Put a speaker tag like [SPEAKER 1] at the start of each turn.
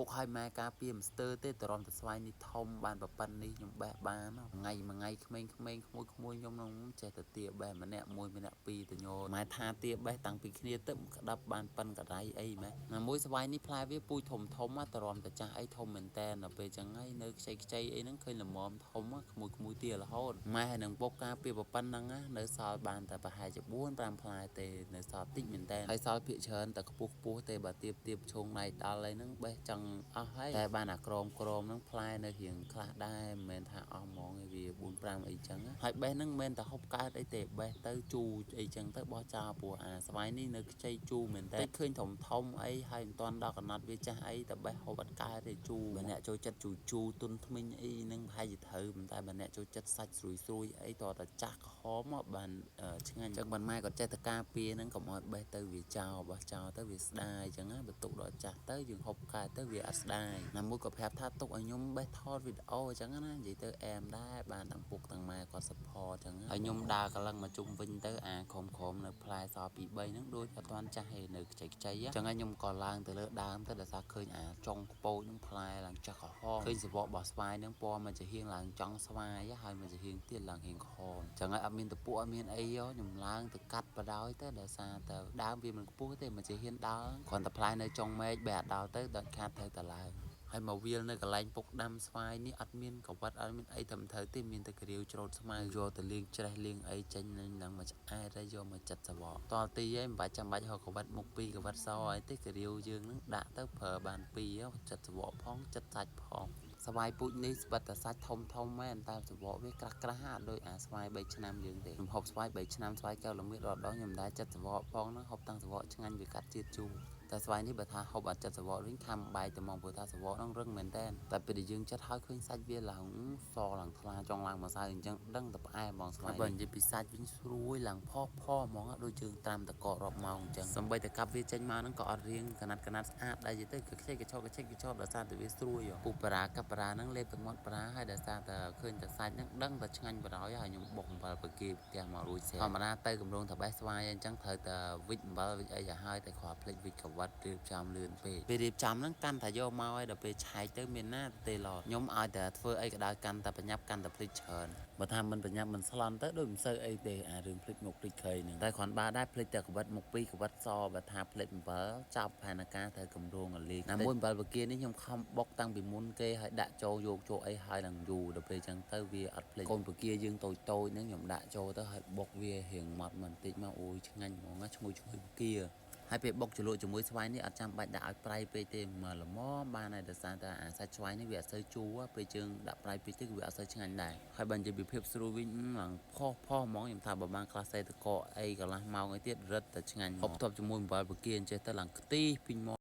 [SPEAKER 1] ពុកឲ្យម៉ែការពារមិនស្ទើរទេតរំតែស្វាយនេះធំបានប្រប៉ិននេះខ្ញុំបេះបានថ្ងៃមួយថ្ងៃក្មេងៗក្មួយក្មួយខ្ញុំនឹងចេះតែទាបេះម្នាក់មួយម្នាក់ពីរទៅញោម៉ែថាទាបេះតាំងពីគ្នាទៅក្តាប់បានប៉ិនកដៃអីម៉ែណាមួយស្វាយនេះផ្លែវាពូជធំធំតរំតែចាស់អីធំមែនតែនដល់ពេលចឹងហើយនៅខ្ចីខ្ចីអីហ្នឹងឃើញល្មមធំក្មួយក្មួយទារហូតម៉ែហើយនឹងពុកការពារប្រប៉ិនហ្នឹងនៅសល់បានតែប្រហែលជា4 5ផ្លែទេនៅសល់តិចមែនតែនហើយសល់ភាកច្រើនតែខ្ពស់ខ្ពស់ទេបើទៀបទៀបឈោងដៃដល់អីហ្នឹងបេះចង់អស់ហើយតែបានអាក្រមក្រមហ្នឹងផ្លែនៅរៀងខ្លះដែរមិនមែនថាអស់ហ្មងឯវា4 5អីចឹងហើយបេះហ្នឹងមិនមែនតែហូបកើតអីទេបេះទៅជូរអីចឹងទៅបោះចោលព្រោះអាស្វាយនេះនៅខ្ចីជូរមែនតែឃើញធំធំអីហើយមិនទាន់ដល់កំណត់វាចាស់អីតែបេះហូបអត់កើតទេជូរបើអ្នកចូលចិត្តជូរជូរទុនថ្មិញអីហ្នឹងប្រហែលជាត្រូវប៉ុន្តែបើអ្នកចូលចិត្តសាច់ស្រួយស្រួយអីតតែចាស់ក្រហមមកបានឆ្ងាញ់ចឹងបានម៉ែក៏ចេះតែការពារហ្នឹងកុំឲ្យបេះទៅវាចោលបោះចោលទៅវាស្ដាយចឹងណាបើទុកដល់ចាស់ទៅយើងហូបកើតទៅវាអត់ស្ដាយណាមួយក៏ប្រាប់ថាទុកឲ្យខ្ញុំបេះថតវីដេអូចឹងណានិយាយទៅអែមដែរបានទាំងពុកទាំងម៉ែគាត់ support ចឹងហើយខ្ញុំដើរកលឹងមកជុំវិញទៅអាខំខំនៅផ្លែស2 3ហ្នឹងដូចអត់ទាន់ចាស់ទេនៅខ្ចីខ្ចីចឹងហើយខ្ញុំក៏ឡើងទៅលើដើមទៅដោយសារឃើញអាចុងខ្ពោចហ្នឹងផ្លែឡើងចាស់ក្រហមឃើញសបករបស់ស្វាយហ្នឹងពណ៌មកជាហៀងឡើងចង់ស្វាយហើយមកជាហៀងទៀតឡើងហៀងក្រហមចឹងហើយអត់មានតពួកអត់មានអីខ្ញុំឡើងទៅកាត់បដោយទៅដោយសារតែដើមវាមិនខ្ពស់ទេមកជាហ៊ានដើរគ្រាន់តែផ្លែនៅចុងមែកបែរអត់ដល់ទៅដល់ខាតត្រូវតែឡើងហើយមកវាលនៅកន្លែងពុកដាំស្វាយនេះអត់មានកវ៉ាត់អត់មានអីត្រឹមត្រូវទេមានតែក្រាវច្រូតស្មៅយកទៅលាងច្រេះលាងអីចេញនឹងឡើងមកឆ្អែតហើយយកមកចិត្តសបកតទីឯងមិនបាច់ចាំបាច់ហកកវ៉ាត់មុខពីរកវ៉ាត់សអីទេក្រាវយើងនឹងដាក់ទៅប្រើបានពីរចិត្តសបកផងចិត្តសាច់ផងស្វាយពូជនេះស្បិតតែសាច់ធំធំមែនតែសបកវាក្រាស់ក្រាស់អត់ដូចអាស្វាយ3ឆ្នាំយើងទេខ្ញុំហូបស្វាយ3ឆ្នាំស្វាយកែវល្មៀតរត់ដល់ខ្ញុំមិនដែលចិត្តសបកផងហ្នឹងហូបតាំងសបកឆ្ងាញ់វាកាត់ជាតិជូរតែស្វាយនេះបើថាហូបអត់ចិត្តសបកវិញខាំបាយតែមកព្រោះថាសបកហ្នឹងរឹងមែនតើតែពេលដែលយើងចិត្តហើយឃើញសាច់វាឡើងសឡើងថ្លាចង់ឡើងម្សៅអញ្ចឹងដឹងតែផ្អែមហ្មងស្វាយបើនិយាយពីសាច់វិញស្រួយឡើងផុសផុសហ្មងដូចជើងត្រាំតករាប់ម៉ោងអញ្ចឹងសំបីតែកាប់វាចេញមកហ្នឹងក៏អត់រៀងកណាត់កណាត់ស្អាតដែរទៅគឺខ្ចីកញ្ឆោកញ្ឆិចកញ្ឆោដោយសារតែវាស្រួយពុះប្រាកាប់ប្រាហ្នឹងលេបទឹកមាត់ប្រាហើយដោយសារតែឃើញតែសាច់ហ្នឹងដឹងតែឆ្ងាញ់បរោយហើយខ្ញុំបុកអំបិលបកាផ្ទះមករួចស្រាប់ធម្មតាទៅកម្រងតបេះស្វាយអញ្ចឹងត្រូវតែវិចអំបិលវិចអីឲ្យហើយតែគ្រាន់ភ្លេចវិចកវ៉ាត់រៀបចំលឿនពេកពេលរៀបចំហ្នឹងកាន់តែយកមកហើយដល់ពេលឆែកទៅមានណាទេឡតខ្ញុំឲ្យតែធ្វើអីក៏ដោយកាន់តែប្រញាប់កាន់តែភ្លេចច្រើនបើថាមិនប្រញាប់មិនស្លន់ទៅដូចមិនសូវអីទេអារឿងភ្លេចមុខភ្លេចក្រៃហ្នឹងតែគ្រាន់បើដែរភ្លេចតែកវ៉ាត់មុខពីរកវ៉ាត់សបើថាភ្លេចអំបិលចាប់ផែនការត្រូវកម្រងលីណាមួយអំបិលបកានេះខ្ញុំខំបុកតាំងពីមុនគេឲ្យដាក់ចូលយកចូលអីហើយឡើងយូរដល់ពេលចឹងទៅវាអត់ភ្លេចកូនបកាយើងតូចតូចហ្នឹងខ្ញុំដាក់ចូលទៅឲ្យបុកវារៀងម៉ត់បន្តិចមកអូយឆ្ងាញ់ហ្មងឈ្ងុយឈ្ងុយបកាហើយពេលបុកជ្រលក់ជាមួយស្វាយនេះអត់ចាំបាច់ដាក់ឲ្យប្រៃពេកទេមកល្មមបានហើយដោយសារតែអាសាច់ស្វាយនេះវាអត់សូវជូរពេលជើងដាក់ប្រៃពេកទៅវាអត់សូវឆ្ងាញ់ដែរហើយបើនិយាយពីភាពស្រួយវិញឡើងផុសផុសហ្មងខ្ញុំថាបើបានខ្លះសេតកអីកន្លះម៉ោងអីទៀតរឹតតែឆ្ងាញ់ហូបតបជាមួយអំបិលបកាអញ្ចេះទៅឡើងខ្ទិះពីមាត់។